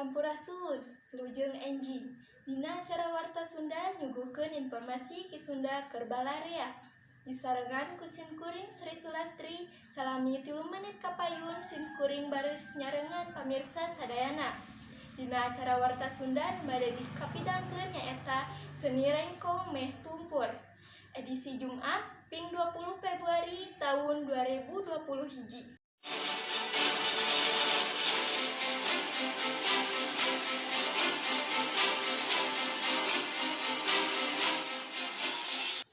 Sampurasun, Wilujeng enjing. Dina acara Warta Sunda nyuguhkeun informasi Ki Sunda keur balarea. Disarengan ku sim kuring Sri Sulastri, salami 3 menit kapayun sim kuring baris nyarengan pamirsa sadayana. Dina acara Warta Sunda nu bade dikapidangkeun nyaeta Seni Rengkong Meh Tumpur. Edisi Jumat, ping 20 Februari tahun 2021.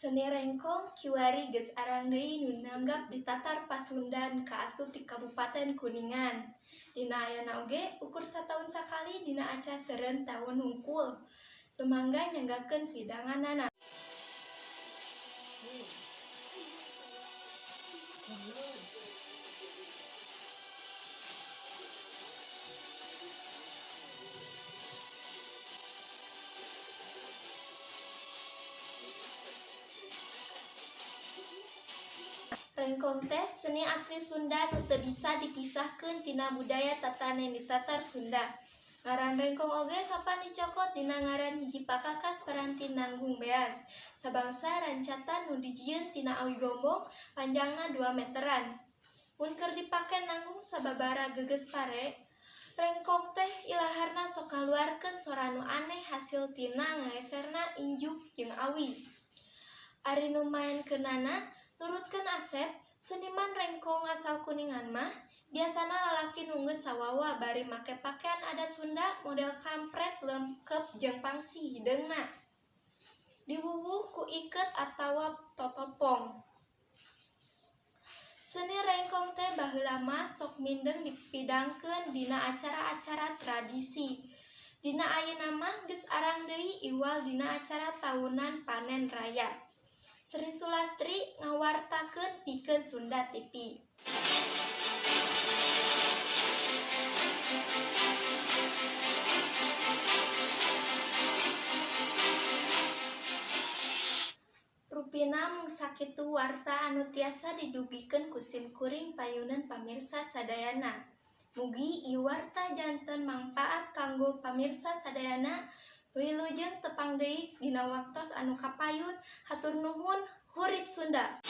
Seni Rengkong kiwari geus arang deui nu nanggap di Tatar Pasundan kaasup di Kabupaten Kuningan. Dina ayana oge ukur sataun sakali dina aca seureun taun hungkul. Sumangga nyanggakeun pidanganana. Rengkong teh seni asli Sunda nu teu bisa dipisahkeun tina budaya tatanen di Tatar Sunda. Ngaran rengkong oge kapan dicokot dina ngaran hiji pakakas paranti nanggung beas. Sabangsa rancatan nu dijieun tina awi gombong panjangna 2 meteran. Mun keur dipake nanggung sababara geges pare, rengkong teh ilaharna sok ngaluarkeun sora nu aneh hasil tina ngageserna injuk jeung awi. Ari nu maenkeunana nurutkeun Asep, seniman rengkong asal Kuningan mah biasana lalaki nu geus sawawa bari make pakean adat Sunda model kampret lengkep jeung pangsi hideungna. Diwuwuh ku iket atawa totopong. Seni rengkong teh baheula mah sok mindeng dipidangkeun dina acara-acara tradisi. Dina ayeuna mah geus arang deui iwal dina acara taunan panen raya. Sri Sulastri ngawartakeun pikeun Sunda TV. Rupina mung sakitu warta anu tiasa didugikeun ku sim kuring payuneun pamirsa sadayana. Mugi ieu warta janten mangpaat kanggo pamirsa sadayana. Wilujeng tepang deui dina waktos anu kapayun, hatur nuhun, hurip Sunda.